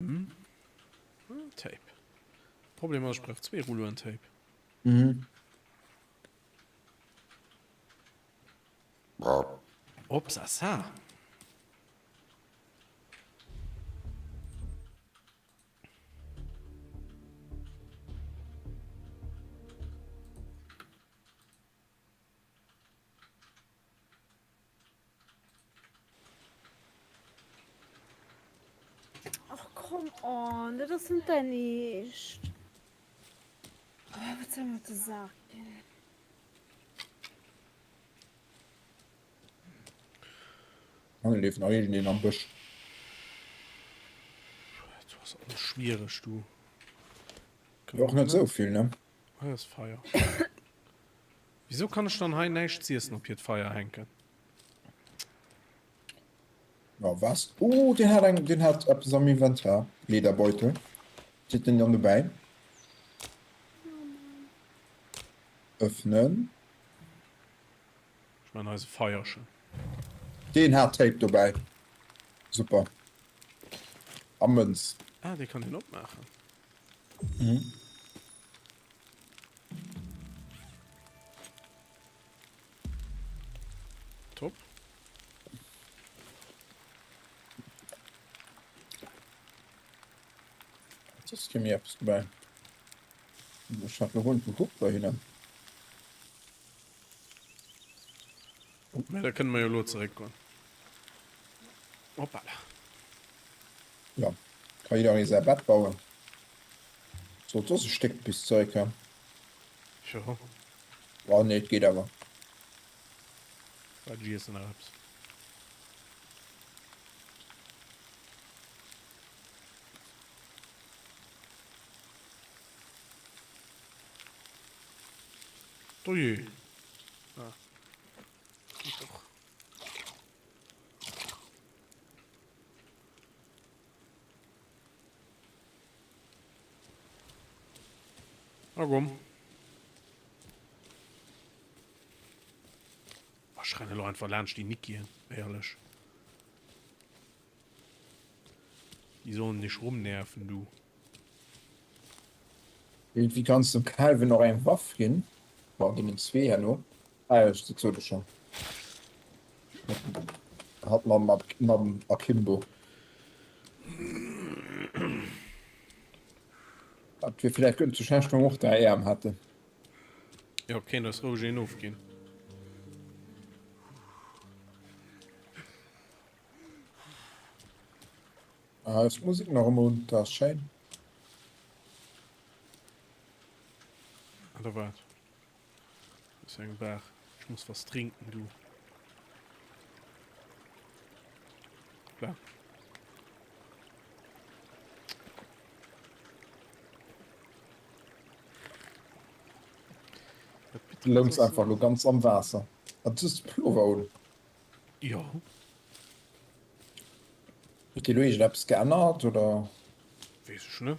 Hm. Tape. Problem ass, ech brauch zwee Rulloen Tape. Mhm. Opsasa. Och come on, dat ass net däin Eescht. Oh, wat soll mir op de Sak ginn? Hei leeft nach iergendeen am Bësch. Du ass alles schwiereg, du. Och net esou vill, ne? Hei ass Feier. Wisou kann ech dann hei näischt z'iessen op hiert Feier hänken? Ja, was? Oh, den hat eng, den hat eppes am Inventar. Lederbeutel. Steet den dann dobäi? Öffnen. Ech man eise Feierchen. Den hat Tape dobäi. Super. A Mënz. Ah, dee kann een opmaachen. Mhm. Top. Das ist mir etwas dabei. Ich habe noch geguckt bei hinnen. Mä da kënne mer jo elo zeréckgoen. Hoppala. Ja, ka jidderee säi Bett bauen. Sollt soss e Stéck bis zeréck, he? Jo. Oh nee, et geet awer. Wat, ech iessen nach eppes. Dojee. Ah. Geht doch. Na komm. Oh, ich renne lo einfach laanscht déi Nickien, éierlech. Déi sollen dech rumnerven, du. Wéi kanns dem Calvin och eng Waff ginn? Bon, deenen zwee herno. Ah jo, dat sot ech schon. Hat mam, mam Akimbo. Dat wier villäicht guer net sou schlecht, wa mer och 3 Äerm hätten. Jo, kéint eis roueg een ofginn. Ah, ass d'Musek nach ëmmer un, dat ass schéin. Oder wat? Das ist eng Baach. Ich muss was trinken, du. Klar. Du loungs einfach lo ganz am Waasser. Hat just de Pullover un. Jo. Huet dee lo iergendeppes geännert oder? Weess ech net.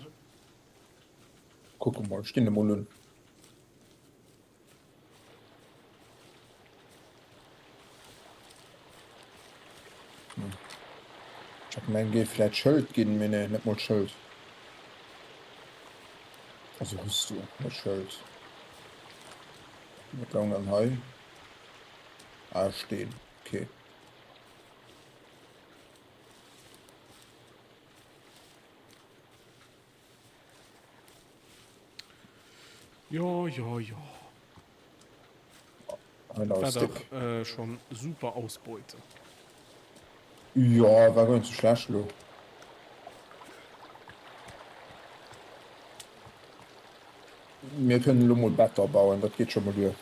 Kucke mol, ech dinn e mol un. Hm. Ech hat gemengt, géif vläit Schëld ginn, mee nee, net mol Schëld. Also Rüstung, net Schëld. Wat loung dann hei? Ah, Steen, okay. Jo, jo, jo. War dach äh, schon super Ausbeute. Ja, war gar nicht so schlecht lo. Mir kënnen elo mol Better bauen, dat geet scho mol duer.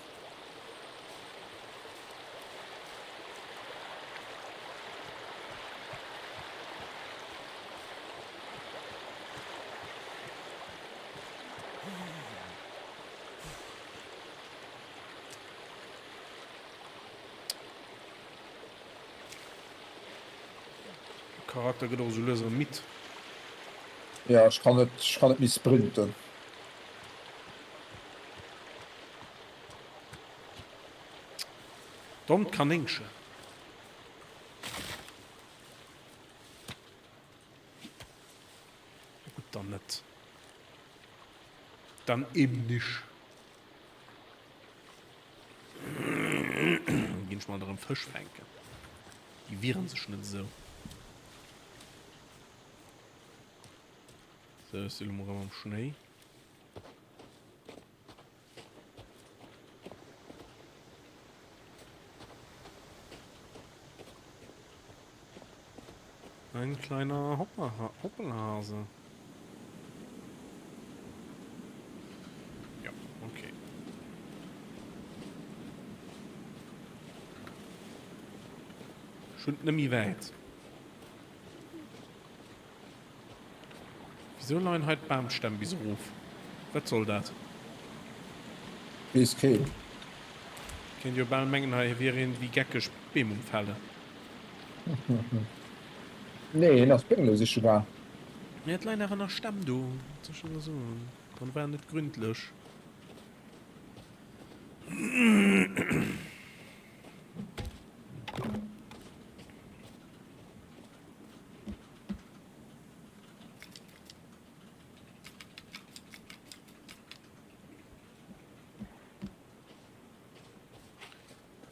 Charakter gëtt och esou lues erëm midd. Ja, ech kann net, ech kann net méi sprinten. Dommt Kanéngchen. Dann net. Dann eben nicht. Ginn ech mol erëm Fësch fänken. Déi wieren sech net esou. Sou, ech si lo mol erëm am Schnéi. Ein kleiner Hopper, Hoppelhase. Ja, okay. Schon net méi wäit. Wisou leien hei d'Bamstämm bis erof? Wat soll dat? Weess keen. Kéint jo bal mengen hei wier een wéi geckeg Beem um fällen. Nee, hien ass Béngele siche gaang. Mee et leien awer nach Stämm do, wat soll ech der da soen? Dann war net gründlech.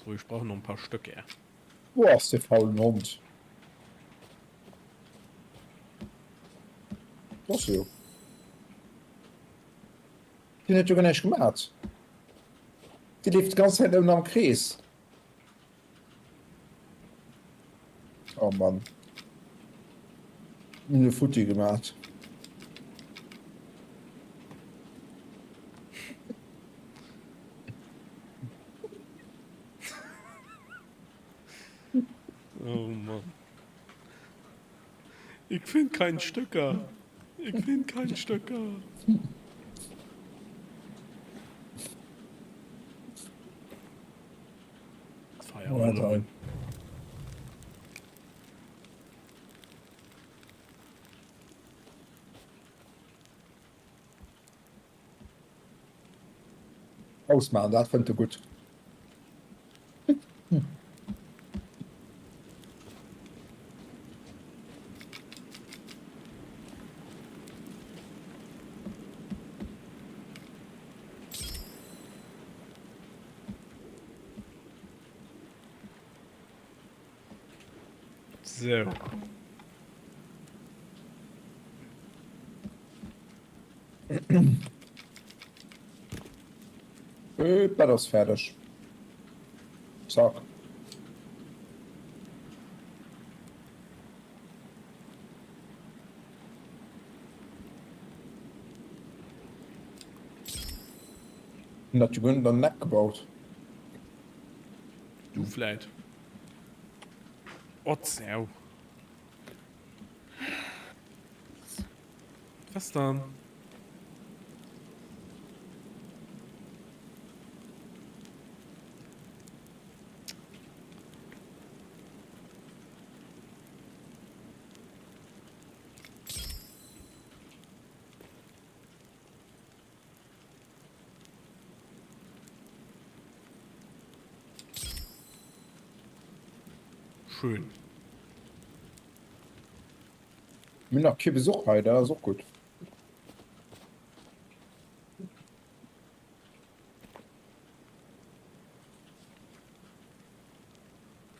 So, ich brauche noch ein paar Stöcke. Wo ass de faulen Hond? Do ass e jo. Deen huet jo guer näischt gemat. Dee leeft d'ganz Zäit nëmmen am Krees. Oh Mann. Mir futti gemaat. Oh Mann. Ich find keinen Stöcker. Ich find keinen Stöcker. Ausmachen, dat fënnt e gutt. So. Äh, Bett ass fäerdeg. Zack. Hun dat jo guer net an den Eck gebaut. Du vläit. Oh d'Sau. Was dann? Schön. Mir nach kee Besuch hei, dat ass och gutt.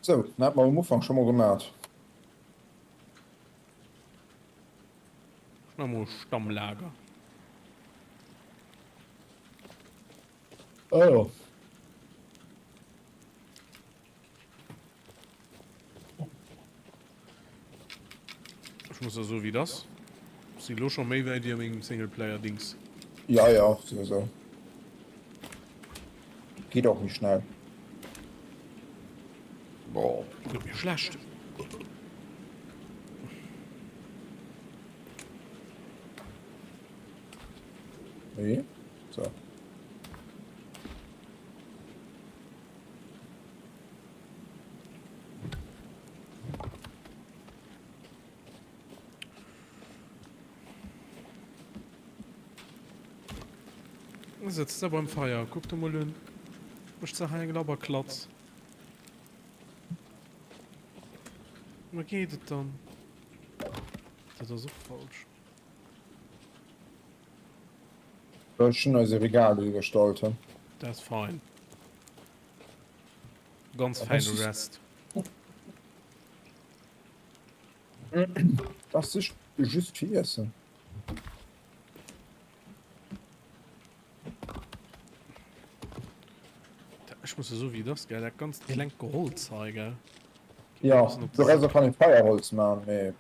Sou, dat hat mer um Ufank scho mol gemat. Ech mach mol Stammlager. Oh. Ech muss da so wéi das. Si lo schon méi wäit wéi a mengem Singleplayer-Dings. Ja, ja, sowieso. Geht auch nicht schnell. Boah, gëtt mir schlecht. Nee. So. Sëtzt da beim Feier, kuck der mol un. Mécht se hei eng Labberklatz. Wou geet et dann? Dat ass och falsch. Ech hunn eis e Regal do iwwerstallt. Dat ass fein. Ganz feine Rest. Dat ass just fir Iessen. Ech muss esou wéi et ass, gell, dat ganzt klengt Geholz hei, gell. Jo, dorausser kann ee Feierholz maachen, mee.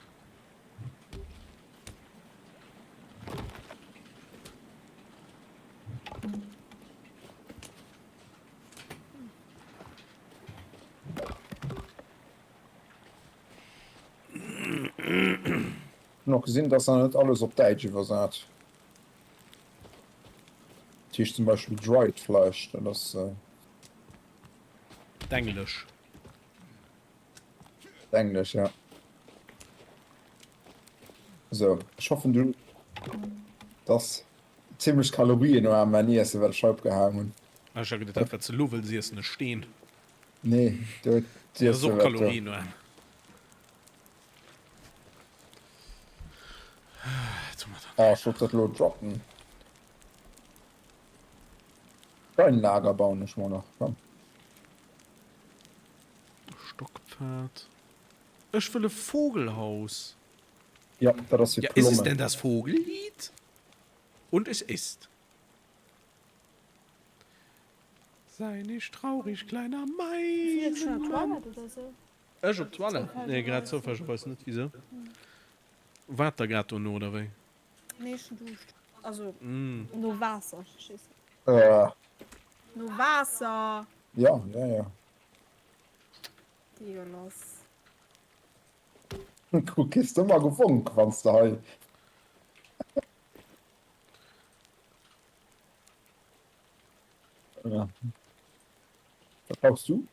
Hun och gesinn dass nach net alles op däitsch iwwersat. Dat heescht zum Beispill dried Fleisch, dat ass. D'Englesch. D'Englesch, ja. Sou, ech hoffen du dass zimmlech kalorienaarm mäin Iessen, wat ech hei opgehaang hunn. Ah, ech hat geduet, dat wat s de elo wëlls iessen, e Steen. Nee, dat Dat ass Iessen och wat do. kalorienaarm. Ah, ech wollt dat elo droppen. Steinlager bauen ech mol nach, komm. Stockpfad. Ech wëll e Vogelhaus. Ja, dat ass fir Ja, ist es Plommen. denn das Vogellied? Und es ist. Sei nicht traurig, kleiner Meisenmann. Ech op d'Toilette? Nee, grad zoufällegerweis net. Wisou? Waart der grad dono, oder wéi? Nee, ech hun Duuscht. Also, no Waasser, verstees de? No Waasser! Ja, ja, ja. Degueulasse. Kuck, kriss de ëmmer gewonk, wann s de hei. Ja. Wat brauchs du?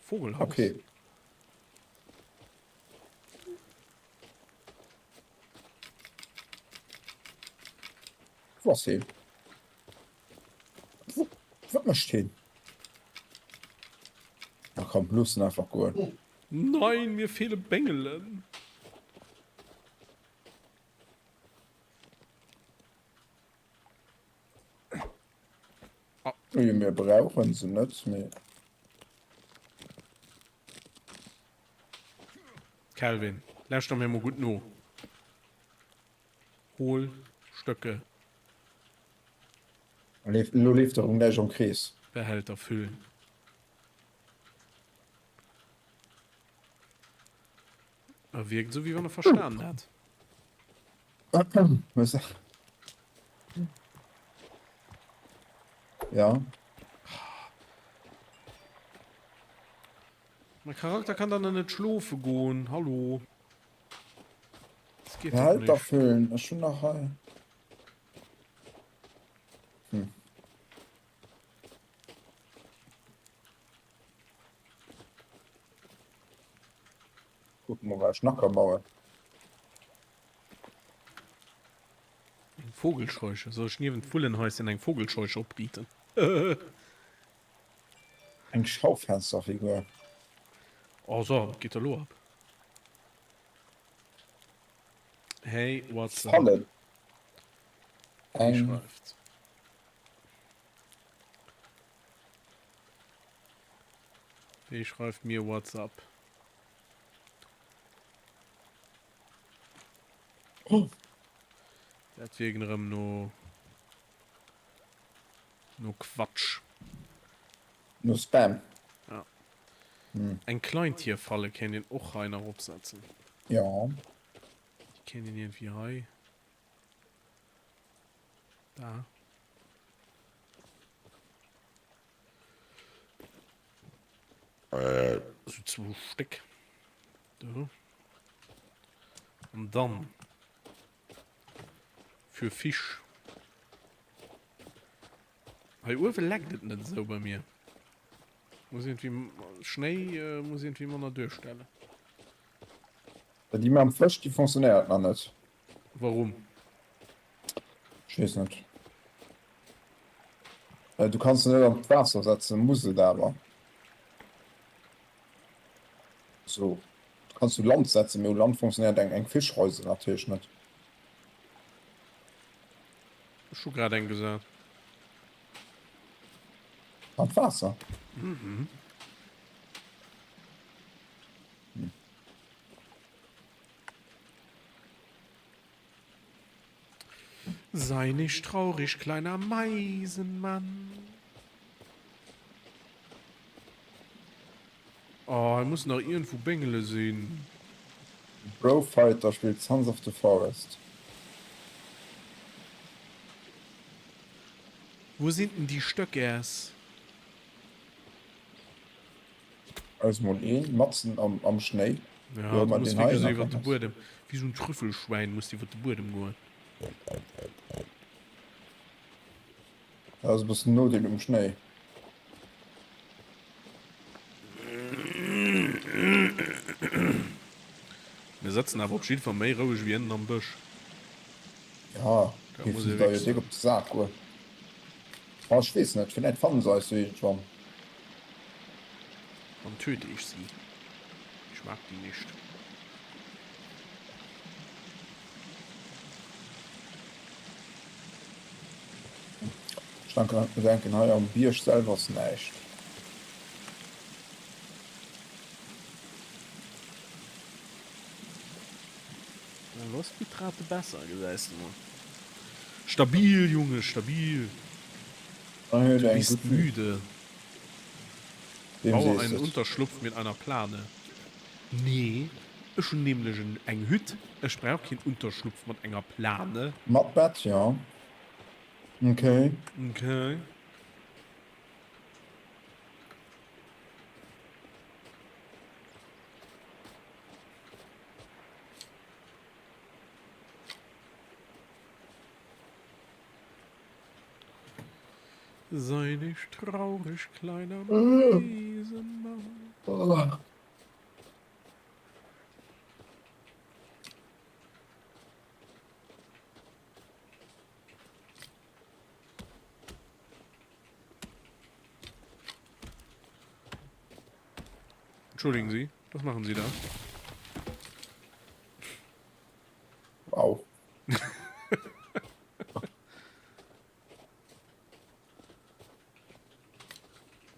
Vogelhaus. Okay. Wo ass heen? Wat mécht heen? Na komm, looss en einfach goen. Nein, mir fehle Bengelen. Jo, mir brauchen se net, mee. Kelvin, lauschter mir mol gutt no. Hol Stöcke. Elo leeft er erëm gläich am Krees. Behälter füllen. E wierkt esou, wéi wann e verstanen hätt. Ja. Mein Charakter kann dann net schlofe goen. Hallo. Das geht doch Behälter nicht. füllen. Ech hunn nach hei. Hm. Kucken mer wat ech nach ka bauen. Eng Vogelscheuche. Soll ech niewent d'Vullenhäuschen eng Vogelscheuche opriiten? Eng Schaufensterfigur. Oh so, wat geet da lo ab? Hey, what's up? Fallen. Wie Eng. schreift? Wie schreift mir WhatsApp? Oh. Dat wierkt erëm no no Quatsch. No Spam. Ja. Hm. Eng Kleintierfalle kéint een och hei nach opsetzen. Ja. Déi kéint een iergendwéi hei. Da. Sou zwou Stéck. Do. An dann fir Fisch. Hei uewe leckt et net esou bei mir. Muss irgendwie Schnéi äh, muss irgendwie manner duerstellen. Déi mam Fësch, déi funktionéiert nach net. Warum? Ech weess net. Äh, du kanns se net an d'Waasser setzen, muss et awer. So, du kanns u Land setzen, mee u Land funktionéiert eng, eng Fischreuse natierlech net. Ech hu grad eng gesat. An d'Waasser? Mhm. Hm. Sei nicht traurig, kleiner Meisenmann. Oh, hei mussen nach iergendwou Béngele sinn. Bro-Fighter spillt Sons of the Forest. Wo sind denn die Stöckers? Eis mol een matzen am, am Schnéi. Ja, du muss wierklech esou iwwer de Buedem, wéi esou en Trüffelschwäin muss de iwwer de Buedem goen. Dat ass e bëssen Nodeel um Schnéi. Mir sëtzen awer op jidde Fall méi roueg wéi ënnen am Bësch. Ja, géifen se der jo déck op de Sak goen. Ah, ech weess net, villäit fannen se eis jo iergendwann. Dann töte ich sie. Ich mag die nicht. Ech denken, hei am Bierg selwer ass näischt. Elo ass d'Bitrate besser, gesäis de mol. Stabil, Junge, stabil. Du bist müde. Baue einen Unterschlupf mit einer Plane. Nee, ech hunn nämlech eng Hütt. Ech brauch keen Unterschlupf mat enger Plane. Mat Bett, jo. Okay. Okay. Sei nicht traurig, kleiner Meisenmann. Entschuldigen Sie, was machen Sie da? Wow.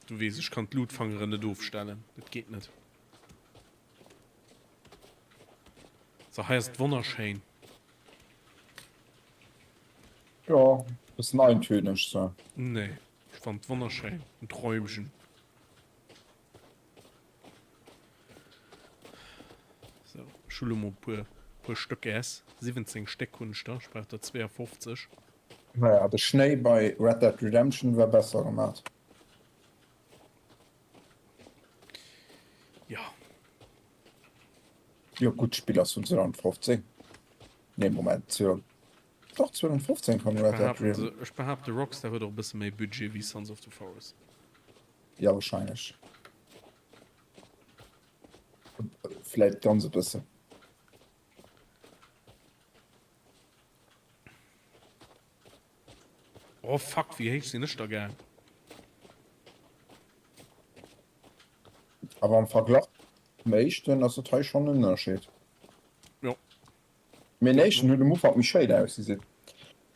Du weess, ech kann d'Lootfangeren net ofstellen. Dat geet net. So, hei ass et wonnerschéin. Ja, bëssen eintönig so. Nee, ech fannen et wonnerschéin. En Träumchen. So, ech hu lo mol puer, puer Stöck Äis. 17 Stéck hunn ech der. Ech brauch der 52. Naja, de Schnéi bei Red Dead Redemption war besser gemat. Ja. Jo gutt, d'Spill ass vun 2015. Nee Moment, 2000, doch 2015 koum Red Dead Redemption. Ech behaapte Rockstar huet och e bësse méi Budget wéi Sons of the Forest. Ja wahrscheinlech. Vläit ganz e bëssen. Oh fuck, wéi héich sinn ech da gaang? Awer am Verglach zum éischten ass dat hei schonn en Ënnerscheed. Jo. Mee den éischten huet um Ufank méi schéin ausgesinn.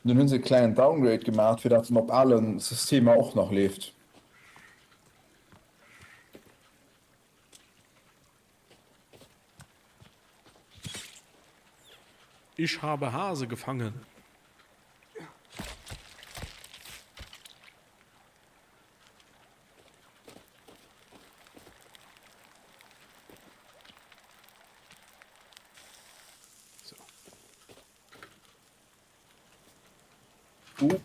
Dunn hunn se e klengen Downgrade gemaach, fir dat en op ale Systemer och nach leeft. Ich habe Hase gefangen.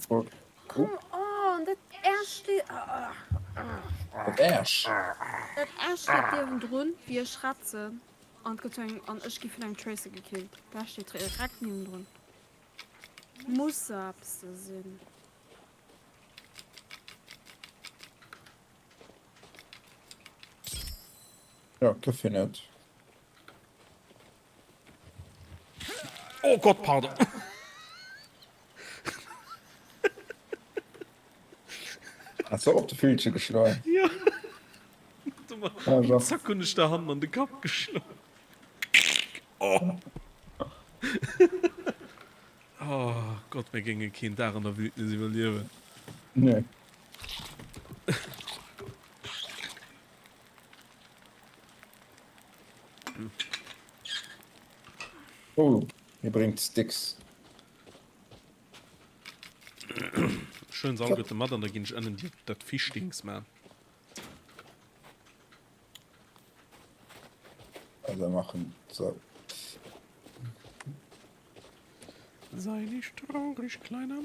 So. Come on, dat R steet. Dat Äersch. Dat R steet niewendrun, wéi ech schwätzen, an et gëtt eng, an ech gi vun engem Tracer gekillt. Dat steet direkt niewendrun. Muss eppes sinn. Ja, gëff hien et. Oh Gott, pardon. Has du op de Villche geschloen? Ja. Zack hunn ech der hannen an de Kapp geschloen. Oh. Oh Gott, mir géinge keen Dag an der Wildnis iwwerliewen. Nee. Oh, hie bréngt Sticks. Ech huelen se alleguerte mat an da ginn ech ënnen déi dat Fischdings man. Also machen so. Sei nicht traurig, kleiner.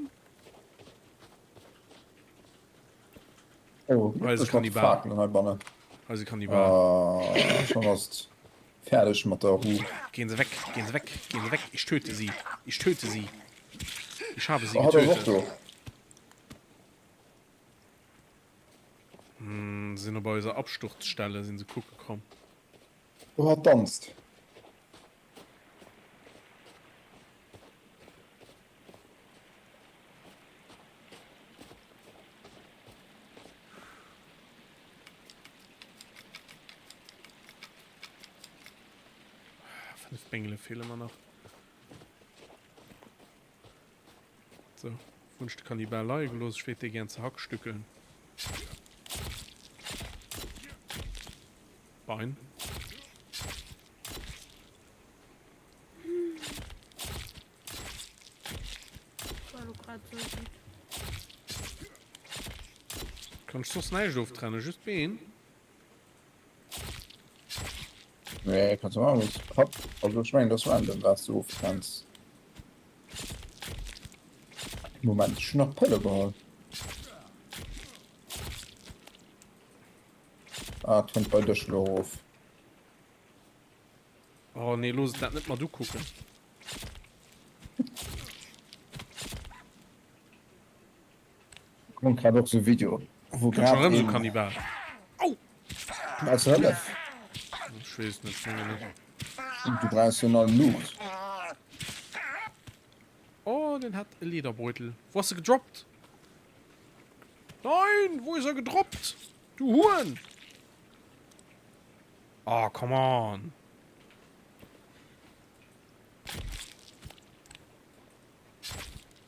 Oh, Eise ech mat Kannibal. Fakelen heibannen. Eise Kannibal. Ah, schon ass fäerdeg mat der Ru. Gehen Sie weg, gehen Sie weg, gehen Sie weg. Ich töte Sie. Ich töte Sie. Ich habe sie Oh, hat ass och getötet. do. Hm, sinn op eiser Absturzstelle sinn se kucke komm. Oh, hat danzt. Fënnef Bengele feele mer nach. So, wou hunn ech de Kannibal leie gelooss? Ech wéilt dee gären zerhackstückeln. Bein. Kann ech soss näischt oftrennen, just d'Been? Nee, kannst du machen. Hopp. Also ich meine, das random, was du kannst. Moment, ich noch Pille geholt. Ah, kommt bei der Schlaf. Oh nee, looss et dat net mat ukucken. Komm grad och sou Video wou Kënnt scho grad rëm sou een Kannibal. Au! Brauchs du Hëllef? Ech weess net, ech mengen net. Du brauchs jo nach Luucht. Oh, den hat e Lederbeutel. Wou ass e gedroppt? Nein, wou is er gedroppt? Du Huren! Oh, come on!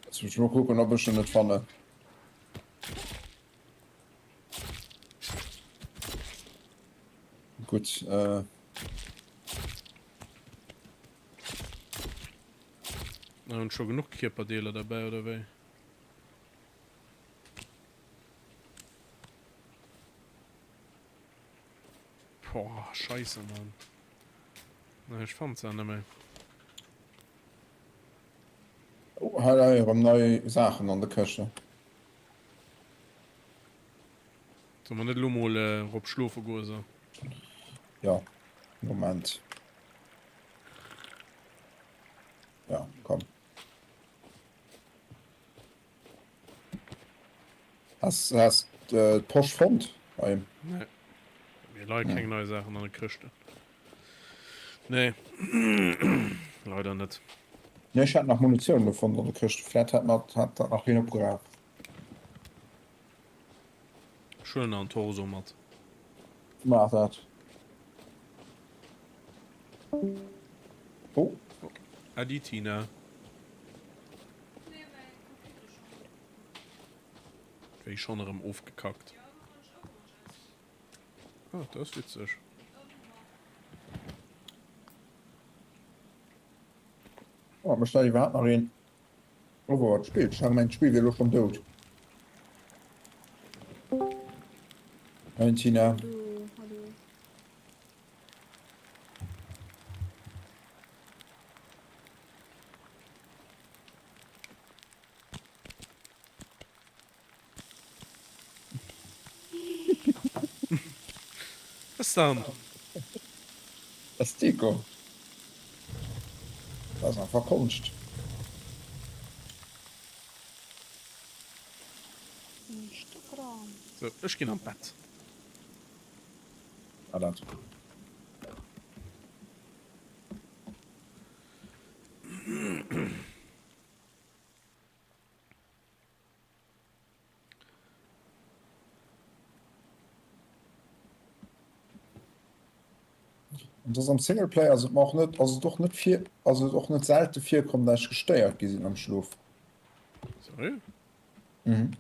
Jetzt muss ich mal gucken, ob ich schon nicht fanne. Gut, äh. Na, hunn scho genuch Kierperdeeler derbäi, oder wéi? Boah, scheisse, Mann. Na, ech fand se net méi. Oh, hei leie erëm nei Saachen an de Këschten. Solle mer net elo mol erop schlofe goe so? Ja, Moment. Ja, komm. Has has d'Posch fonnt bei him? Nee. Mir leie keng nei Saachen an de Këschten. Nee. Leider net. Nee, ech hat nach Munitioun do fonnt an de Këschten. Vläit hat nach hat dat nach een opgeraf. Ech huelen nach en Torso mat. Maach dat. Oh. Äddi Tina. Wéi schonn erëm ofgekackt. Ah, dat ass witzeg. Oh, mécht dat iwwerhaapt nach een Overwatch spillt? Ech hat gemengt, d'Spill wier elo schonn dout. Moin Tina. Hallo, hallo. Was dann? Das ist Deko. Das ist einfach Konscht. Instagram. So, ech ginn an d'Bett. Ah, dat. An dass am Singleplayer ass et mer och net, ass et och net vir, ass et och net selte virkomm, dat ech gestéiert gi sinn am Schlof. Seriö? Mhm.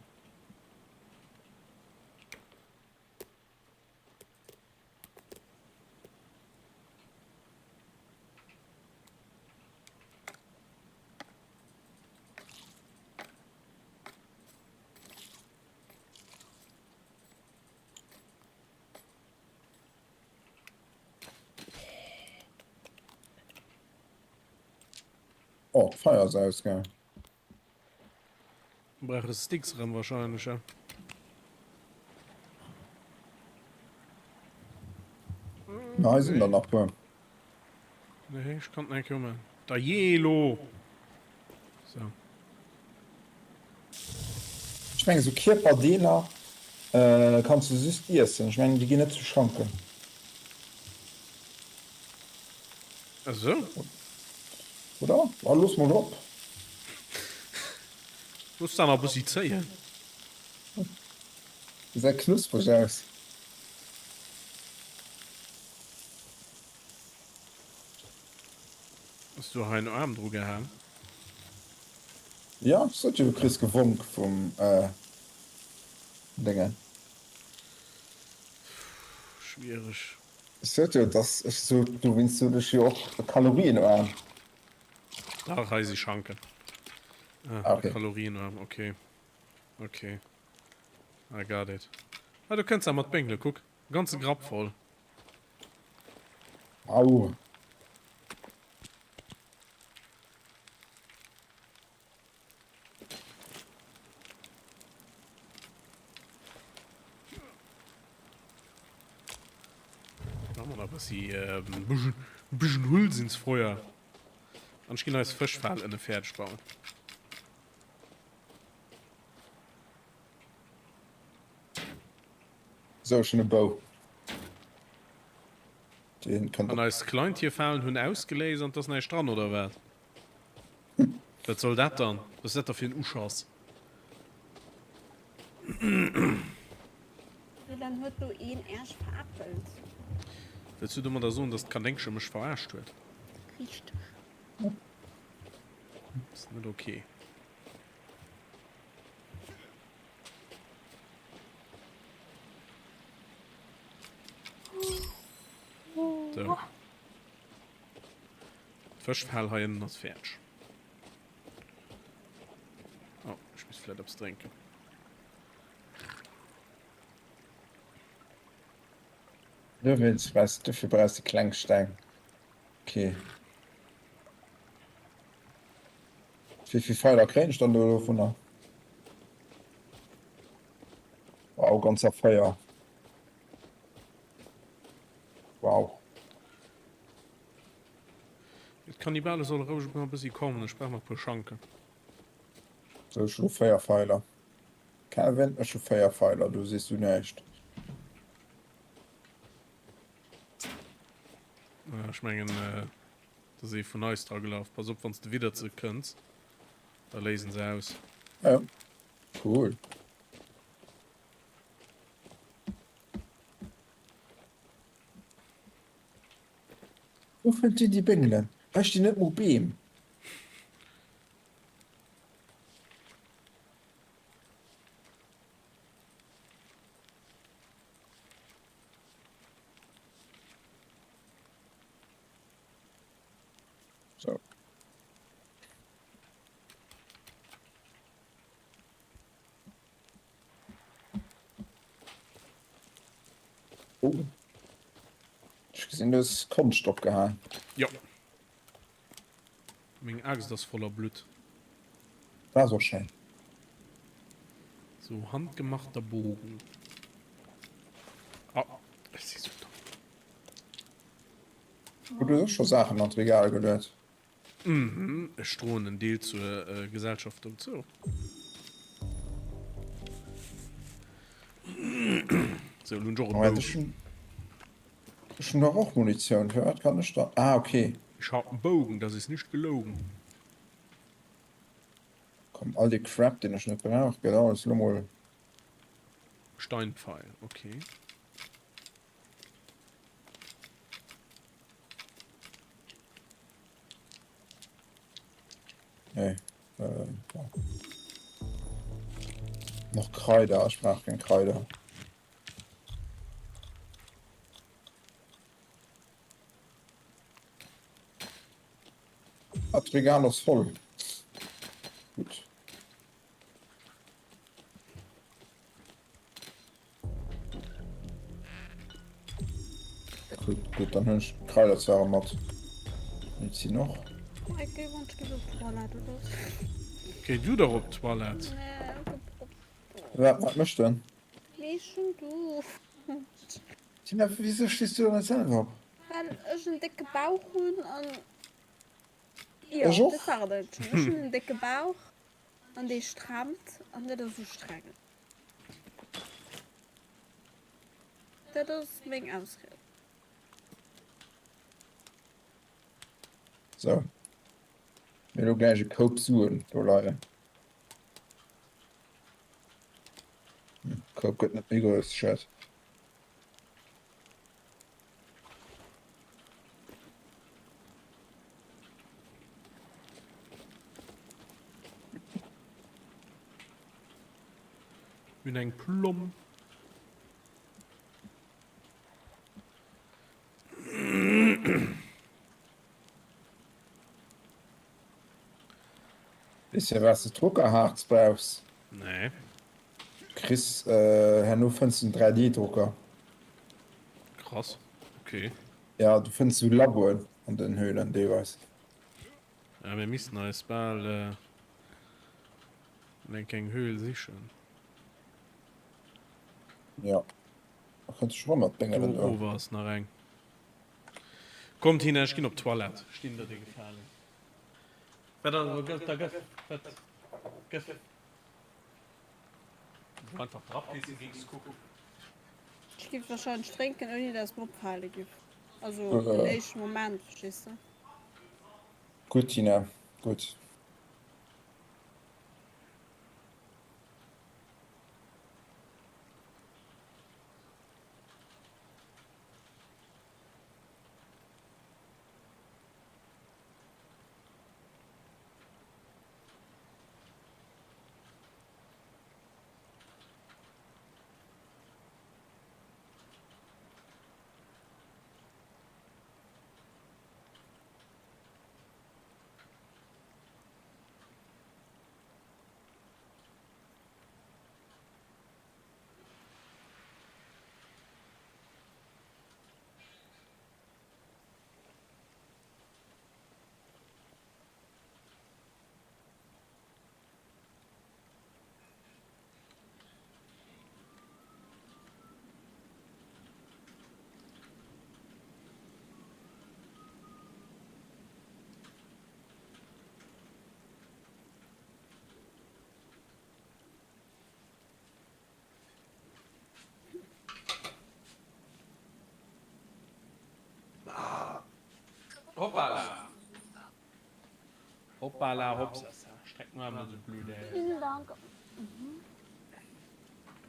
Oh, d'Feier ass ausgaang. Brauche Sticks erëm wahrscheinlech, he? Na, hei sinn der nach puer. Nee, ech kann eng kommen. Da jee lo! So. Ech mengen esou Kierperdeeler kanns du just iessen. Ech mengen déi ginn net zu Schanken. Esou? Oder? Ah, looss mol op. Looss da nach e bëssi zéien. Gesäit knuspreg aus. Hues du hei en Aarm dru gehaang? Jo, ech sot jo, du kriss gewonk vum Déngen. Schwiereg. Ech sot jo, dass ech sot, dowéinst sot ech jo och kalorienaarm. Dach, hei si Schanken. Ah, okay. Kalorienaarm, okay. Okay. I got it. Ah, du kënns da mat Béngele, kuck. Ganze Grapp voll. Au. Machen wir da bëssi bëschen Hulz ins Feuer. An ech ginn eis Fëschfal ënne fäerdeg bauen. Sou, ech hunn e Bou. Deen kënnt An op. eis Kleintierfalen hunn ausgeléist an 't ass näischt dran, oder wat? Wat soll dat dann? Was ass dat da fir en Uschass? Sou, dann huet do een Äerch veräppelt. Wëlls du domadder soen, dass d'Kanéngche mech verarscht huet? Richteg. Ass net ok. So. D'Fëschfal hei ënnen ass fäerdeg. Oh, ech muss vläit eppes drénken. Dowéinst brauchs, dofir brauchs de kleng Steng. Okay. Wéi vill Feiler kréien ech dann do dovunner? Wow, ganzer 4. Wow. D'Kannibale solle roueg nach e bëssi kommen, ech brauch nach e puer Schanken. Sou, ech hu 4 Feiler. Kelvin, ech hu 4 Feiler, du sees du näischt. Ech mengen, et ass ee vun eis dra gelaf. Pass op, wann s de widder ze kënns, da léisen se aus. Ja, cool. Wou fënnt dir déi Béngelen? Hei stinn net mol Beem. So. Oh. Ech gesinn, du hues Konscht opgehaang. Jo. Meng Aaxt ass voller Blutt. Dat ass och schéin. So, handgemachter Bogen. Oh, ech si sou domm. Oh, du hues och scho Saachen an d'Regal geluet. Mhm, ech droen en Deel zur Gesellschaft dozou. Sou, elo hunn ech och e Bou. Ech hunn dach och Munitioun, firwat kann ech dann. Ah, okay. Ich hab en Bogen, das ist nicht gelogen. Komm, all dee Crap, deen ech net brauch, gëtt alles elo mol. Steinpfeil, okay. Nee. Äh, ja. Noch Kreider, ich brauch keng Kreider. Ah, d'Regal ass voll. Gutt. Gutt, gutt, dann hunn ech d'Kraider zwar mat. Medizin och. Ech géif ons géif op d'Toilette oder sou. Géi du dach op d'Toilette. Nee, op op. Wat, wat mécht en? Nee, ech hunn Duuscht. Tina, wisou stees du dann net selwer op? Well ech en décke Bauch hunn an jo, Ech och. dat war et eigentlech schonn. Ech hunn en décke Bauch an dee strammt an dat ass ustrengend. Dat ass meng Ausried. Sou. Mir elo gläich e Koup Suen do leien. Hm, Koup gëtt net méi grouss, schued. Mir hunn eng Plomm. Weess jo wat s de Druckerharz brauchs? Nee. Kriss herno fënns de en 3D Drucker. Krass, ok. Ja du fënns sou Laboen an den Höhlen deelweis. Ja mir missten eis bal eng eng Höhl sichen. Ja. Da kënnt ech rëm mat Béngelen Do do. ower ass nach eng. Komm Tina, ech ginn op d'Toilette. Ech dinn der dee Gefalen. Wat ass elo? Gëff, da gëff. Wat? Gëff. Wou einfach drapissen géings kucken. Ech giff wahrscheinlech drénken ouni dass et mer opfale giff. Also den éischten Moment, verstees de? Gutt Tina, gutt. Hoppala! Hoppala, hopsasa. Streck nur einmal so blöd, ey. Vielen Dank.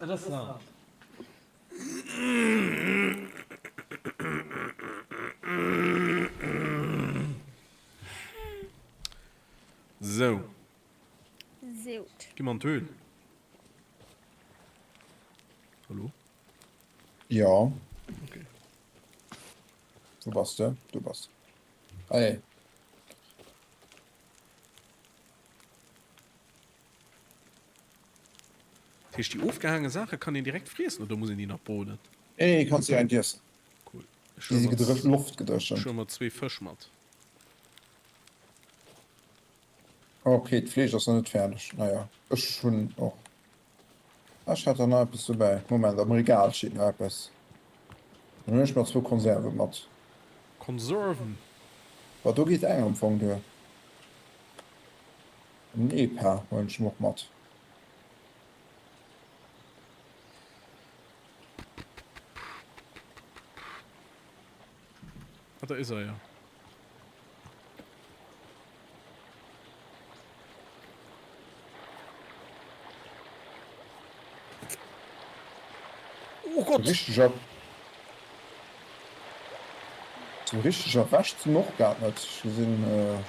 Et ass Sand. Sou. Seut. Gi mer an d'Höhl. Hallo? Ja. Okay. Wo bass de? Du bass. Ah nee. Dat heescht, déi ofgehaange Saache kann een direkt friessen oder muss een déi nach broden? Nee, nee, kanns direkt iessen. Cool. Ech Déi huele si mer, gedrëch, loftgedréchent. ech huele mer zwee Fësch mat. Ok, d'Fleesch ass nach net fäerdeg. Naja, ech hunn och. Ah, ech hat der nach eppes dobäi. Moment, am Regal steet nach eppes. Dann hunn ech mer zwou Konserve mat. Konserven? Bah, do geet eng am Fong duer. An en Eepaar huelen ech mer och mat. Ah, da is er ja. Oh Gott! Richtig ab. So richtig erwächt sinn och grad net. Ech gesinn, äh,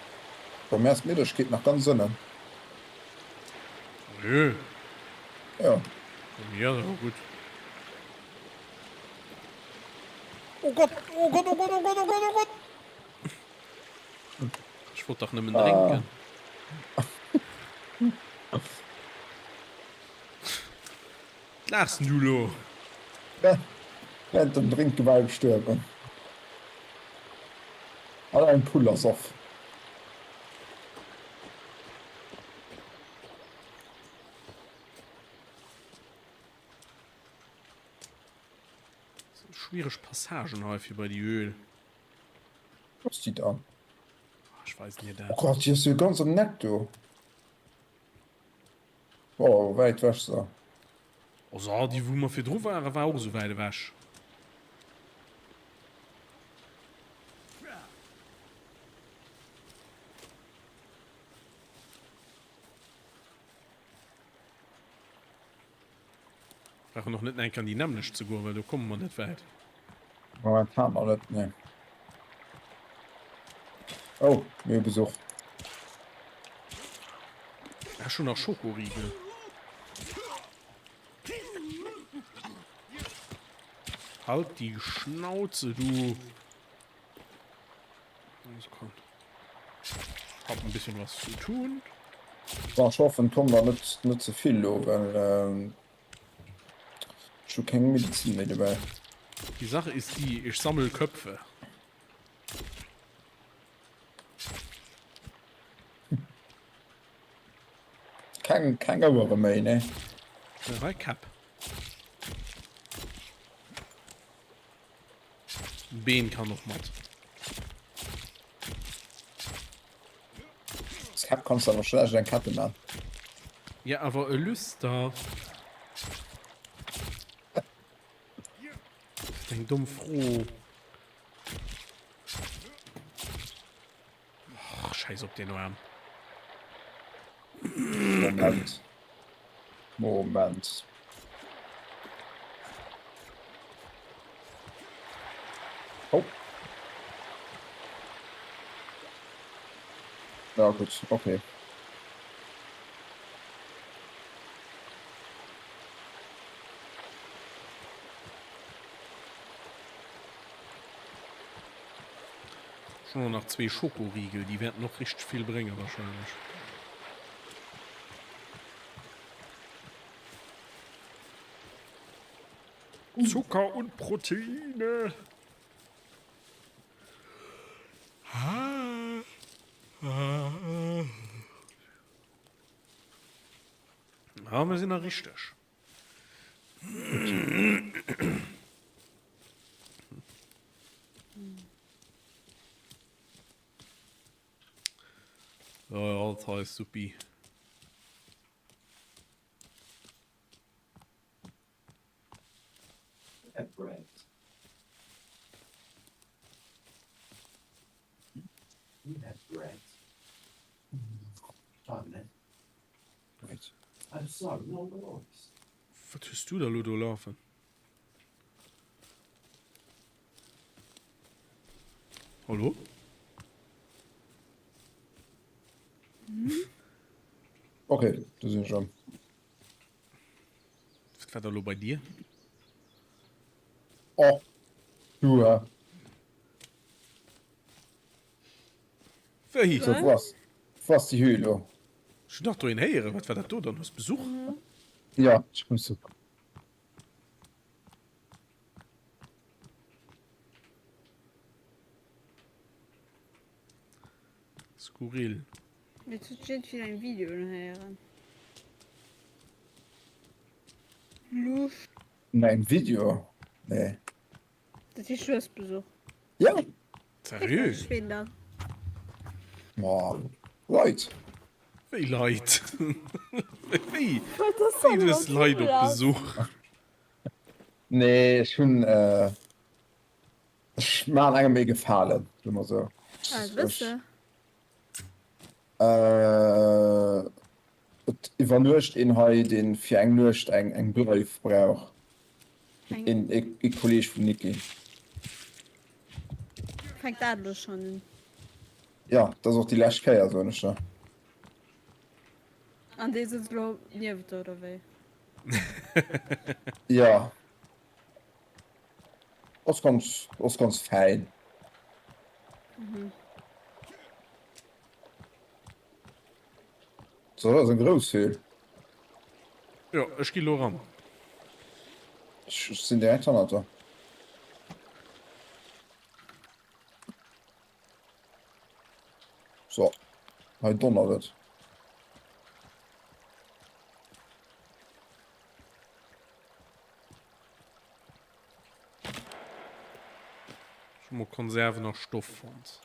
bei mär ass d'Middegkeet nach ganz ënnen. Nö. Ja. Bei mir ass awer gutt. Oh Gott, oh Gott, oh Gott, oh Gott, oh Gott, oh Gott! Ech wollt dach nëmmen drénken. Wat laachs denn du elo? Während dem Drénke war e gestuerwen. An eng Pull ass off. Schwiereg Passagen hei fir bei déi Höhl. Wou ass déi dann? Ech weisen dir dat. Oh Gott, déi ass jo ganz am Eck do. Oh, wäit wech se. Also déi wou mer virdru waren, war och esou wäit ewech. Brauchen och net enk an déi nämmlecht ze goen, well do komme mer net wäit. Momentan nach net, nee. Oh, mir hu Besuch. Ech hunn nach Schokoriegel. Halt die Schnauze, du! Also komm. Hab ein bisschen was zu tun. Bon, ech hoffen, et kommen der net, net ze vill lo, well ech hu keng Medizin méi dobäi. Die Sache ist die, ich sammel Köpfe. Keng, keng Ouere méi, ne? Hei Käpp. Been kann och mat. Aus Käpp kanns de awer schlecht eng Kette man. Ja awer e Lüster. Dat eng domm Fro. Och, scheiß op den Arm. Moment. Moment. Oh. Ja, gut, okay. Ech hunn och nach zwee Schokoriegel, déi wäerten och richteg vill bréngen wahrscheinlech. Zucker und Proteine. Ah, mir sinn nach richteg. Ja, ja, dat hei ass supi. Wat hues du da lo do lafen? Hallo? Okay, do sinn ech erëm. Wat war da lo bei dir? Oh, du, hä? Wéi? So, wou ass, wou ass déi Höhle lo? Ech hunn dach do een héieren. Wat war dat do dann? Hues Besuch? Ja, ech hunn Besuch. Skurril. Jetzt huet jiddwer eng Video héieren. Lusch. Mäin Video? Nee. Dat heescht du hues Besuch? Ja. Seriö? Ween dann? Ma Leit. Wéi Leit? Wéi? Wéi du hues Leit op Besuch? Nee, ech hunn ech maan engem ee Gefalen, soe mer sou. Ah, e bësse. Et iwwernuecht een hei, dee fir eng Nuecht eng Bleif brauch. Een ee Kolleeg vum Niki. Fänkt dat elo schonn un? Jo, dat ass och déi lescht Kéier, soen ech der. An dee sëtzt elo nieft der, oder wéi? Jo. Ass ganz, ass ganz fäin. Mhm. So, dat ass eng grouss Höhl. Jo, ech gi lo ran. Ech sinn direkt hannert der. So, hei donnert et. Hu mer Konserven a Stoff fonnt.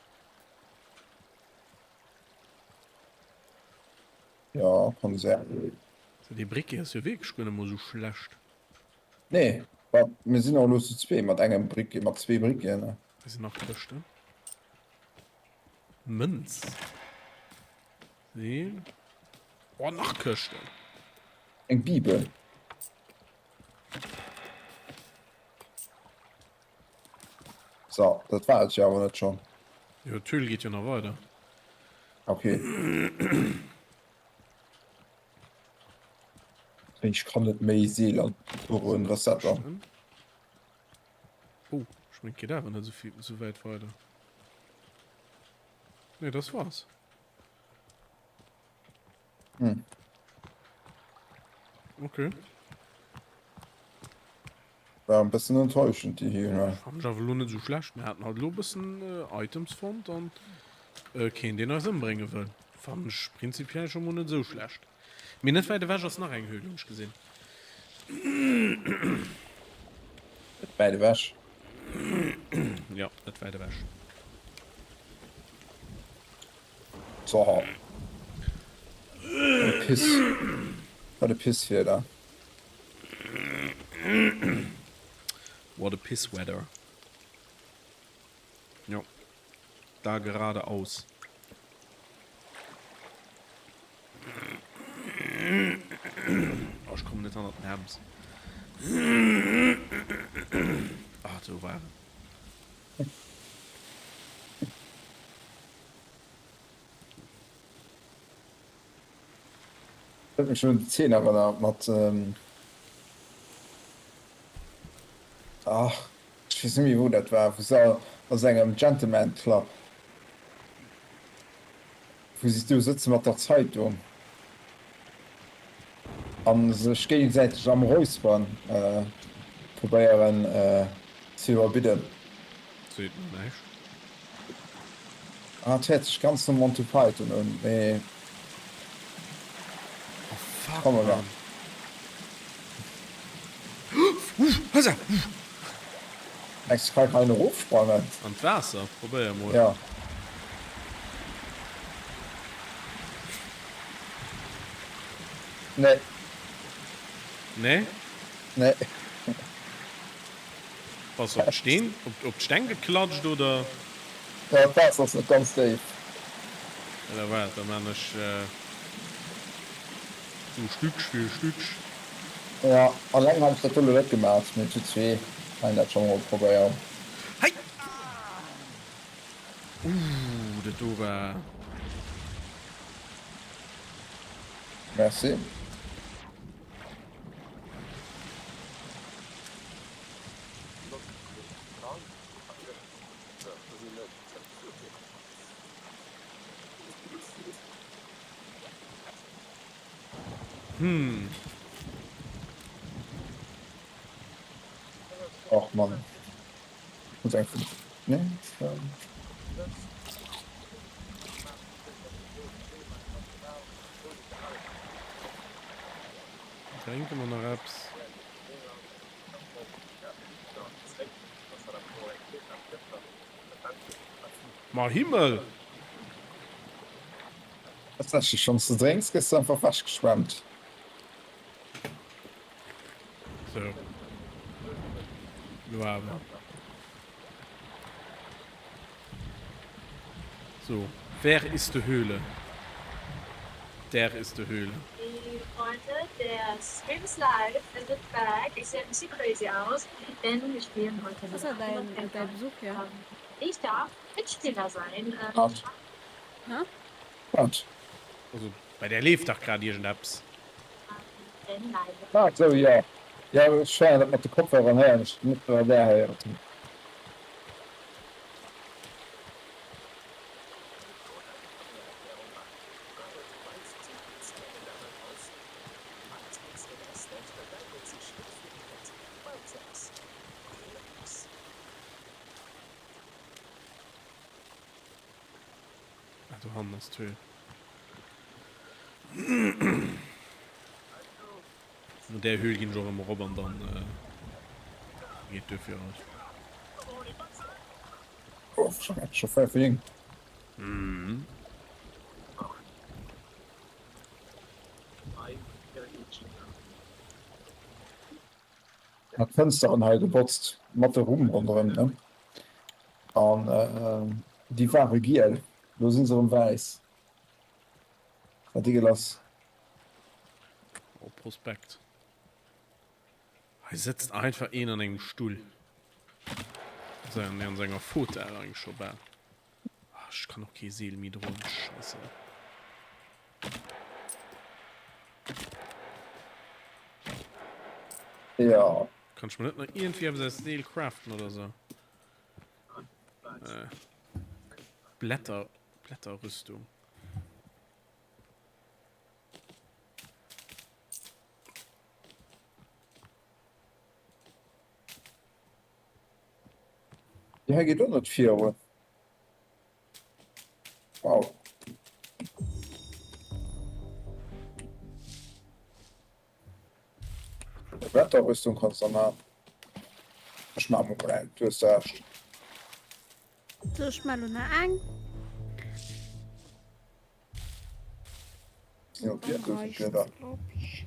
Jo, Konserven. So, dee Briquet ass jo wierklech guer net mol esou schlecht. Nee, wa mir sinn och elo zu zwee mat engem Briquet, mat zwee Briqueten. Hei sinn nach Këschten. Mënz. Seel. Oh, nach Këschten. Eng Bibel. So, dat war et jo awer net schonn. Jo, d'Höhl geet jo nach weider. Okay. Ech kann net méi Seeler droen, was dat dann? Oh, ech mengen, et geet awer net esou vill, esou wäit weider. Nee, das war's. Hm. Okay. War en bëssen enttäuschend déi Höhle. Fand ech awer elo net esou schlecht. Mir haten halt elo e bëssen Items fonnt an keen deen eis ëmbrénge wëll. Fannen ech prinzipiell scho mol net esou schlecht. Mee net wäit ewech ass nach eng Höhle, hunn ech gesinn. Net wäit ewech? Jo, net wäit ewech. So. Wat e Piss. Wat e Pisswieder. What a piss weather. Jo. Da geradeaus. Oh, ech kommen net hannert den Hems. Ah, do war en. Huet mech un déi Zeen erënnert mat, ach ech weess net méi wou dat war, wou se a sou engem Gentleman Club, wou si do sëtze mat der Zeitung a sech géigesäiteg am Räusperen probéieren ze iwwerbidden. Seet mer näischt. Ah, et héiert sech ganz no Monty Python un, mee Oh fuck, komm Mann. Husa! Mengs du, kann een erofsprangen? An d'Waasser? Probéier mol. Ja. Nee. Nee? Nee. Bass op d'Steen, op d'Steng geklatscht oder? Jo, d'Waasser ass net ganz déif. Da waart, da maan ech sou Stückch fir Stückch. Jo, alleng hat ech dat do lo net gemaat, mee zu zwee kann een dat schon mol probéieren. Hei! Ooh, dat do war. Merci. Hm. Och Mann. Muss eng vun nee. Drénke mer nach eppes? Ma Himmel! Tatsächlech, wann s de drénks, gëss de einfach wechgeschwemmt. Sou. Lo awer. So, wer ist de Höhle? Der ist de Höhle. Hey Freunde, der Stream ist live, wir sind back. Ich sehe ein bisschen crazy aus, denn wir spielen heute Was war dein, dein Besuch hier? Ich darf Mitspieler sein. Wat? Hä? Wat? Also, bei där leeft dach grad iergendeppes. Ah, esou, jo. Jo, ech héieren dat mat de Kopfhörern héieren ech net, bei där héiert hunn. Ah, do hannen ass d'Höhl. No där Höhl ginn ech och ëmmer erop an dann geet duerfir alt. Scho fréi fir hien. Mhm. Hat d'Fënsteren hei gebotzt mat de Rumm ronderëm, ne? An déi ware giel, lo sinn se erëm wäiss. Wat déi gelass. Oh, Prospekt. Hei sëtzt einfach een an engem Stull. An senger Fauteuil eigentlech scho bal. Ah, ech kann och kee Seel méi droen. Scheisse. Ja. Kann ech mir net nach iergendwéi eppes aus Seel craften oder sou? Äh. Blätter, Blätterrüstung. Déi hei geet och net virun. Wow. Wetterrüstung kannst du man. Ech ma mol eng, du hues recht. So, ech man lo nach eng. Jo, Dann reicht's, glaub ich.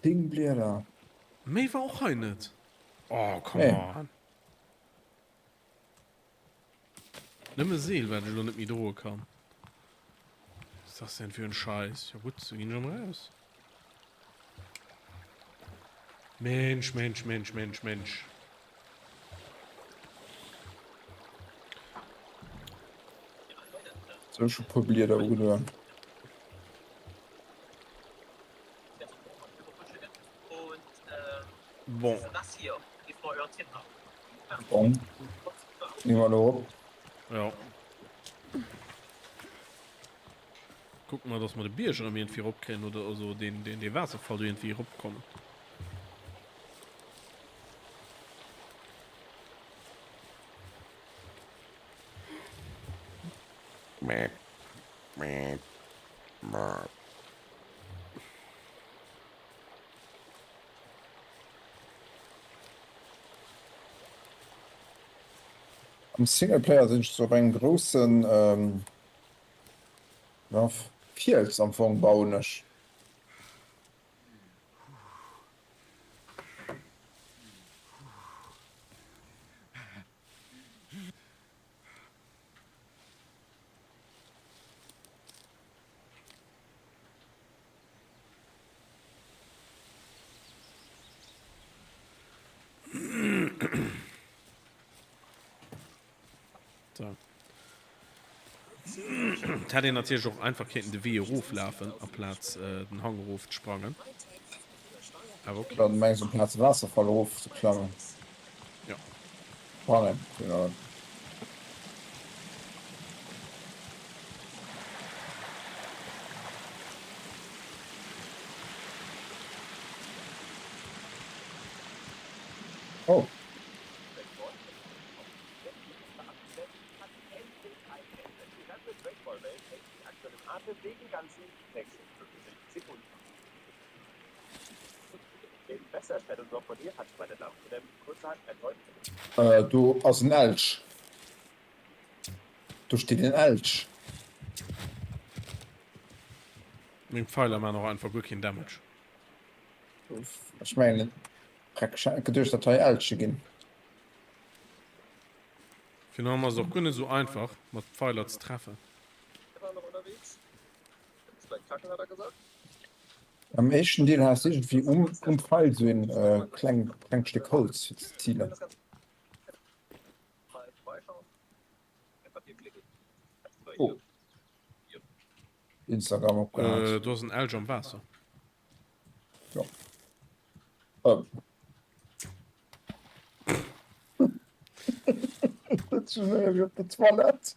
Ding Blieder. Méi war och hei net. Oh, come nee. on. Nëmme Seel, wat ech elo net méi droe kann. Was ist das denn für ein Scheiß? Ja gut, so ginn ech erëm raus. Mensch, Mensch, Mensch, Mensch, Mensch. Sou, ech hu puer Blieder ugedoen. Bon. Bon. Gi mer elo op. Jo. Kucke mer, dass mer de Bierg erëm iergendwéi eropkréien oder also deen, deen, dee Waasserfall do iergendwéi eropkommen. Am Singleplayer sinn ech sou op engem groussen Fiels am Fong bauen ech. So. Et hätt een natierlech och einfach kéinten de Wee eroflafen amplaz den Hang erof ze sprangen. Awer okay. Dann mengs du amplaz de Waasserfall erof ze klammen? Jo. Sprangen, genau. Oh. Do ass en Elch. Do steet en Elch. Meng Pfeiler maan och einfach guer keen Damage. Ech mengen, ech hat geduecht, datt hei Elche ginn. Virun allem ass et och guer net esou einfach mat Pfeiler ze treffen. Am éischten Deel has de iergendwéi um um Pfeil sou een kleng klengt Stéck Holz fir ze zilen. Oh. Instagram opgehat. Äh, do ass en Elch am Waasser. Ja. Oh. Dat schon wéi op der Toilette.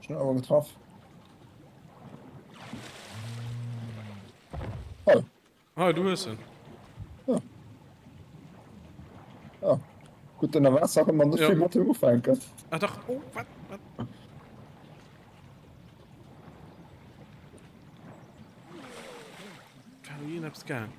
Schon awer getraff. Oh. Ah, du hues en. Ja. Ja. Gutt, ënner Waasser kann man net vill mat him ufänken. Ah dach, oh, wat, wat? War iergend eppes gaang?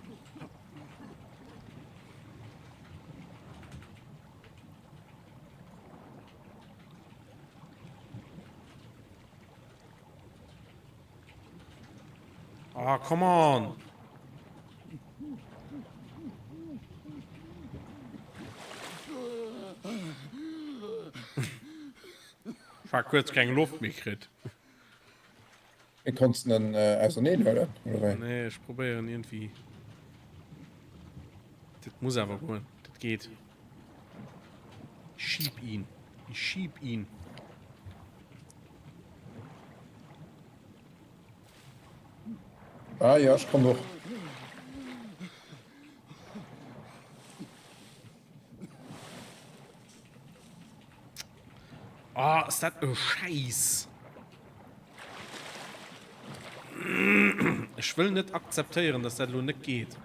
Ah, come on! Ich war kurz keng Loft méi kritt. Mir konnten en äh, auserneen huelen, oder wéi? Nee, ech probéieren irgendwie. Dat muss awer goen. Dat geet. Schieb ihn. Ich schieb ihn. Ah ja, ech kann och. Ah, ass dat e Schäiss. Ech wëll net akzeptéieren, dass dat elo net geet.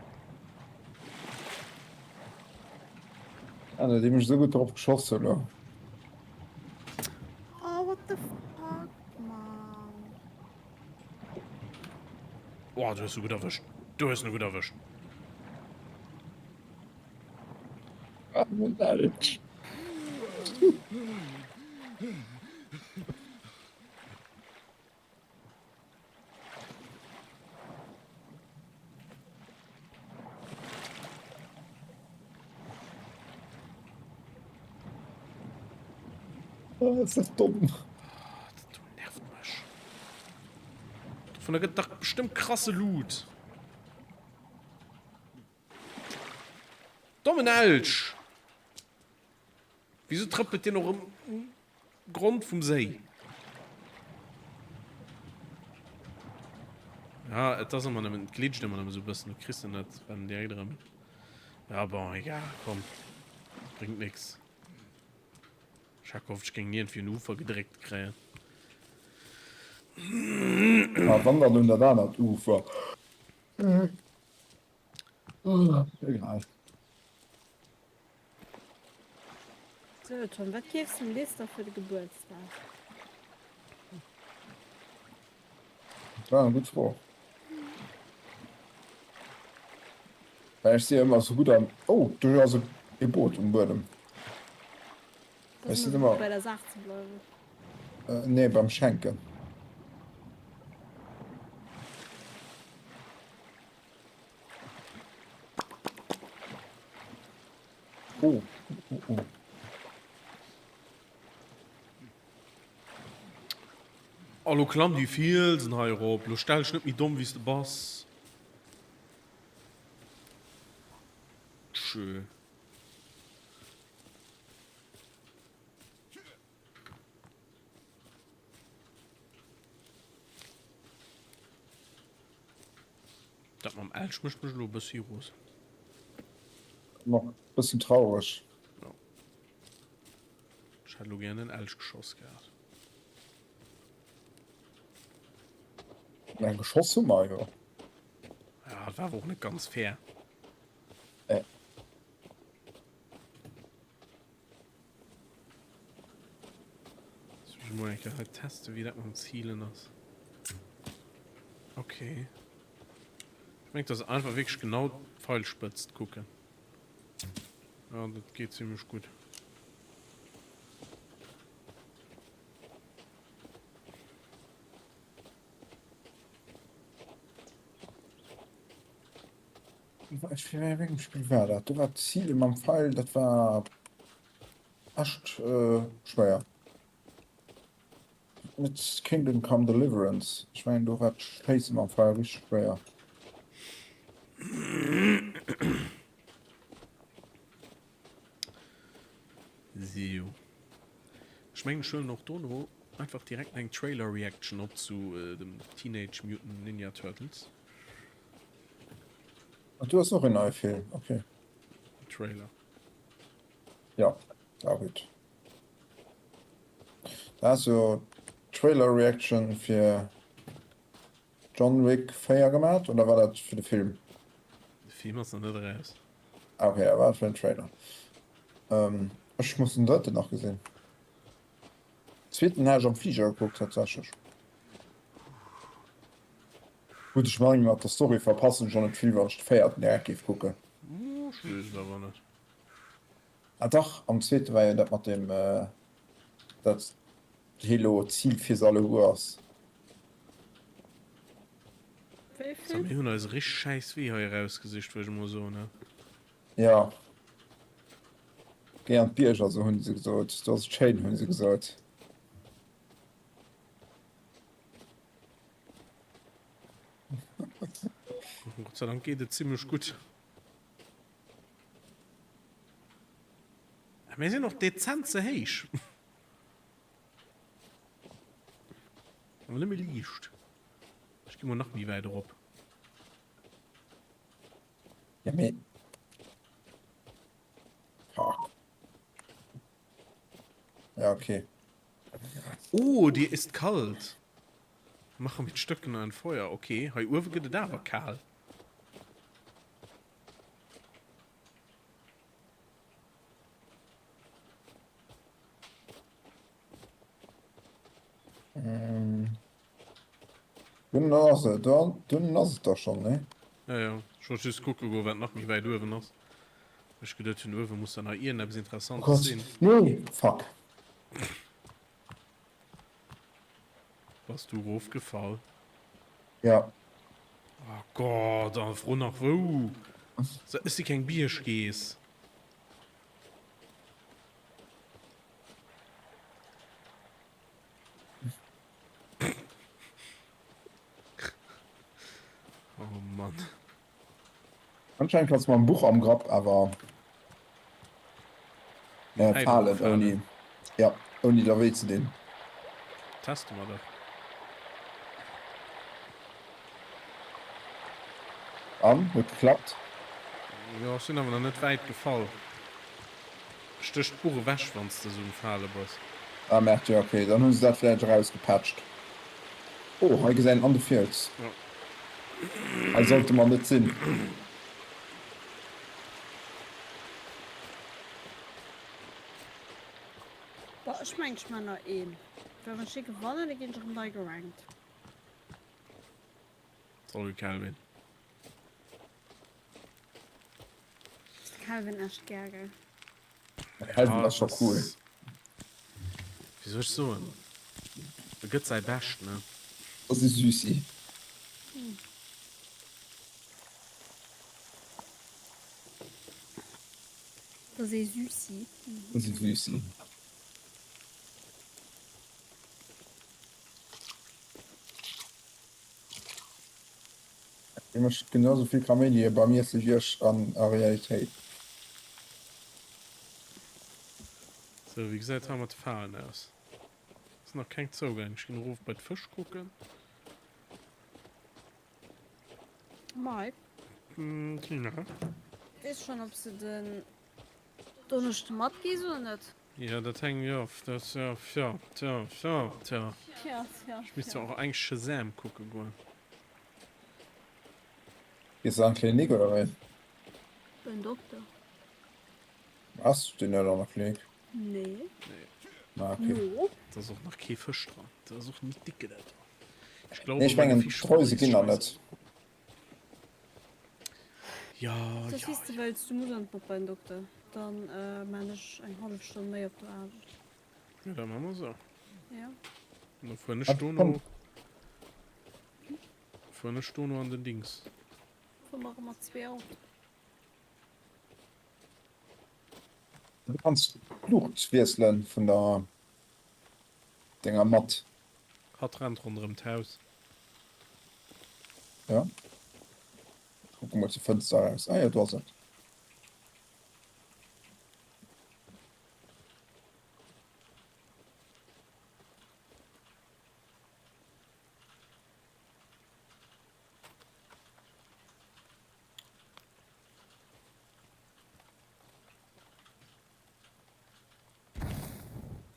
Ah, nodeem ech esou gutt drop geschoss hunn elo. Oh, what the fuck, man. Oh, du hues e gutt erwëscht. Du hues e gutt erwëscht. Ah, mon Elch. Oh, ist das dumm. Dat do nervt mech. Dovunner gëtt dach bestëmmt krasse Loot. Dommen Elch! Wieso trëppelt deen och um Grond vum Séi? Ja, et ass ëmmer nëmmen, et glitscht ëmmer nëmmen esou e bëssen, du kriss en net dann direkt erëm. Ja, bon, egal, komm. Bréngt nix. Ech hat gehofft, ech géing en iergendwéi un Ufer gedréckt kréien. Ah, wandert un dat anert Ufer. Egal. Sou Tom, wat keefs de dem Lister fir de Gebuertsdag? Dat war eng gutt Fro. Well ech si ëmmer sou gutt am. Oh, do ass e Boot um Buedem. Ech sinn ëmmer. Bei der Saach ze bleiwen. Nee, beim Schenken. Oh, oh, oh. Oh, lo klamm déi Fielsen hei erop. Lo stell dech net méi domm wéi s de bass. Tschö. Dat mam Elch mécht mech elo e bëssi rosen. Nach e bëssen traureg. Jo. Ech hätt elo gären en Elch geschoss gehat. Mä geschoss hu mer jo. Ja, dat war awer och net ganz fair. Nee. Soll ech mol eng Kéier hei testen, wéi dat mam Zielen ass. Okay. Ech mengen, dass einfach wierklech genau d'Pfeilspëtzt kucken. Ja, dat geet zimmlech gutt. Ech wéi engem Spill war dat? Do war d'Zile mam Pfeil, dat war echt schwéier. Net Kingdom Come Deliverance. Ech mengen do war d'Schéisse mam Pfeil richteg schwéier. Sou. Ech mengen ech huelen och dono einfach direkt eng Trailer Reaction op zu dem Teenage Mutant Ninja Turtles. Ach, du hast och en neie Film, okay. Trailer. Ja, ja gutt. Da hast jo Trailer Reaction fir John Wick 4 gemaat, oder war dat fir de Film? De Film ass nach net eraus. Ah, okay, da war et fir den Trailer. Ech muss den drëtten nach gesinn. Zweeten hat ech am Fliger gekuckt tatsächlech. Gutt, ech mengen mat der Story verpassen ech och net vill wann ech de véierten direkt géif kucken. Ech weess et awer net. Ah dach, am zweete war jo dat mat dem dat Halo d'Zil fir se alleguer ass. Wéi So, vill? mir hunn eis e richteg schäiss Wee hei erausgesicht, wëll ech emol soen, he? Jo. Géi an d'Bierger, sou hunn se gesot. Do ass et schéin, hunn se gesot. Gott sei Dank geet et zimmlech gutt. Mir sinn och dezent ze héich. Awer nëmme liicht. Ech gi mol nach méi wäit erop. Ja, mee. Fuck. Ja, okay. Oh, dir ist kalt. Mache mit Stöcken ein Feuer. Okay, hei uewe gëtt et awer kal. Ähm. Dunn ass et, dunn ass et da schonn, ne? Ja, ja. Ech wollt just kucke goen, wat nach méi wäit uewen ass. Ech geduet hunn, uewe muss da nach iergendeppes Oh Interessantes Gott, sinn. nee, fuck. Bass du erofgefall? Ja. Oh Gott, a fro nach wou. So, ech si keng Bierggeess. Oh Mann. Anscheinend kannst du mam Buch am Grapp awer äh, falen ouni ja ouni der wéi ze dinn. Teste mer dat. An huet geklappt? Jo, ech sinn awer nach net wäit gefall. Stécht d'Buch ewech wann s de esou um Fale bass. Ah merde, jo ok, dann hu se dat vläicht erausgepatcht. Oh, hei gesäit een an de Fiels. Jo. Hei sollte mer net sinn. Boah, ech mengen ech man nach een. Well wann ech dee gewannen, da ginn ech erëm nei gerankt. Salut Calvin. De Calvin echt gär, gell? Calvin ass scho cool. Wéi soll ech soen? E gëtt säi Bescht, ne? Ass e Süssi. Dat ass ee Süssi. Dat ass e Süssi. Dee mécht genau sou vill Kaméidi beim Iesse wéi ech an a Realitéit. Sou, wéi gesäit hei mat de Falen aus? Ass nach keng zougaang. Ech ginn erof bei d'Fësch kucken. Mike. Tina. Weess schonn ob s de den Donneschde matgees oder net? Jo, dat hänkt jo of, dat, jo, tja, tja, tja, tja. Tja, tja, Ech misst jo och eng Shazam kucke goen. Gees de an d'Klinik oder wéi? Bei den Dokter. Ass deen net an der Klinik? Nee. Nee. Ah, okay. No. Da ass och nach kee Fësch dran. Dat ass och net dicke dat do. Ech glaube, Nee, ech meine mengen Fischbrei d'Reuse ist ginn nach scheiße. net. Ja, Soss ja, wéis de ja. wëlls, du muss an mat bei den Dokter, dann maan ech eng hallef Stonn méi op der Aarbecht. Ja, da maache mer esou. Ja. An da fueren ech Komm. dono, fueren ech dono an den Dings. Fuere mer erëm mat zwee Autoen. Du kanns d'Luucht wiesselen vun der denger Matt. Hatt rennt ronderëm d'Haus. Ja. Kucke mol zur Fënster eraus. Ah jo, do ass et.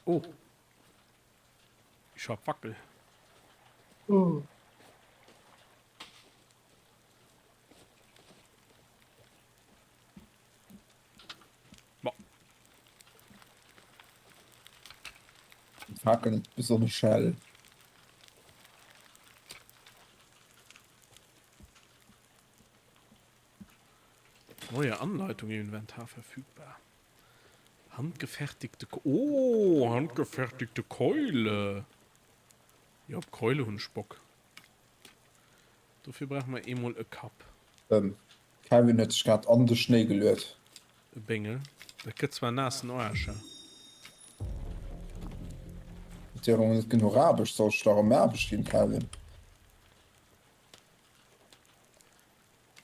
Oh. Ich hab Wackel. Oh. Bon. D'Fakel net besonnesch hell. Neue Anleitung im Inventar verfügbar. Handgefertigte Ko Oh, handgefertigte Keule. Jo, op Keule hunn ech Bock. Dofir brauche mer eemol e Kapp. Ähm, Kevin huet sech grad an de Schnéi geluet. E Béngel. Dat gëtt zwar naassen Aarsch, he. Et wier awer net genuch Aarbecht. Soll ech der erëm Aarbecht ginn, Kevin?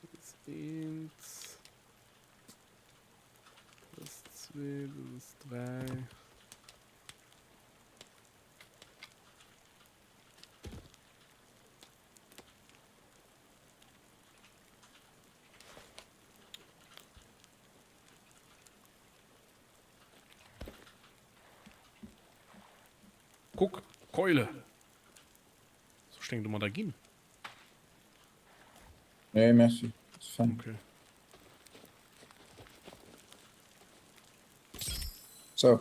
Dat ass eent. Dat ass zwee, dat ass dräi. Guck, Keule. So steng du mal da ginn. Nee, merci. Okay. So.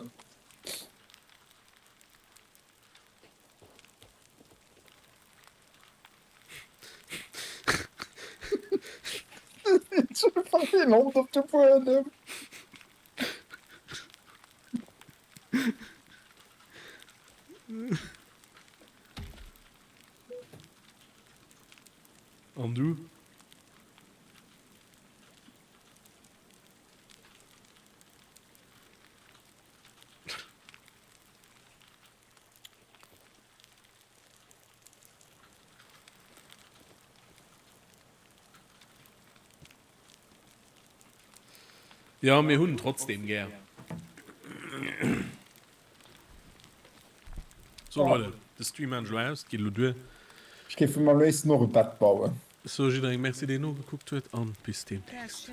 Een Hond op de Buedem. An du? Ja, mir hunn trotzdem gär. So Leute, de Stream maan ech elo aus, geet elo duer. Ech géif mer am léifsten och e Bett bauen. Ech soe jidderengem Merci deen nogekuckt huet an bis deemnächst.